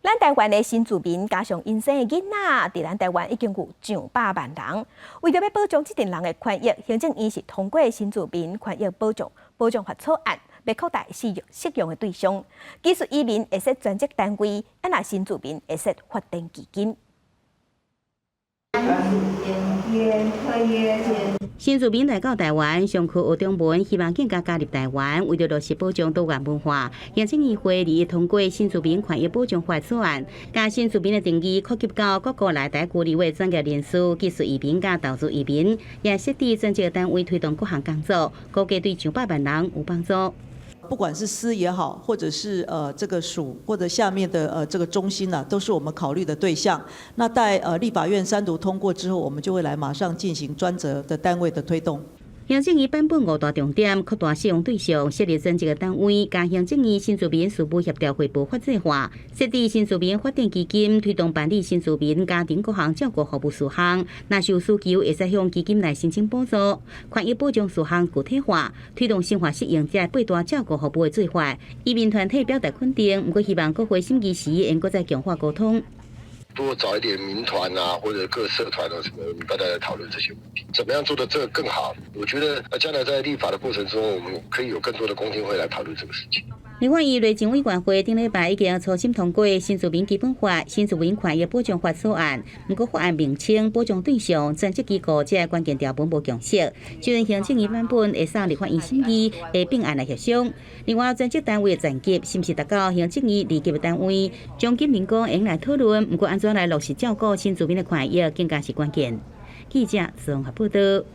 咱台灣的新住民加上𪜶生的囡仔，佇咱台灣已經有上百萬人。為著欲保障這陣人的權益，行政院是通過新住民權益保障法草案，欲擴大適用的對象。技術移民會設專責單位，啊若新住民會設發展基金。新住民來到台灣上課學中文，希望更加加入台灣。為著落實保障多元文化，行政院會議通過新住民權益保障法草案，將新住民的定義擴及到各國來台居留的專業人士、技術移民佮投資移民，也設置專責單位推動各項工作，估計對上百萬人有幫助。不管是司也好，或者是這個署或者下面的這個中心呢，都是我們考慮的對象。那待立法院三讀通過之後，我們就會來馬上進行專責的單位的推動。行政院版本五大重點，擴大適用對象，設立專責的單位，將行政院新住民事務協調會報法制化，設置新住民發展基金，推動辦理新住民家庭各項照顧服務事項。若是有需求，會使向基金來申請補助。權益保障事項具體化，推動深化適應這八大照顧服務的做法。移民團體表達肯定，毋過希望國會審議時會閣再強化溝通。多找一點民團啊，或者各社團啊，什麼，我們大家來討論這些問題，怎麼樣做得這個更好？我覺得將來在立法的過程中，我們可以有更多的公聽會來討論這個事情。立法院內政委員會頂禮拜已經初審通過新住民基本法、新住民權益保障法草案，毋過法案名稱、保障對象、專責機構這個關鍵條文無共識，雖然行政院版本會送立法院審議，會併案來協商。另外，專責單位的層級是毋是達到行政院二級的單位，張錦明講會來討論，毋過按怎來落實照顧新住民的權益，更加是關鍵。記者綜合報導。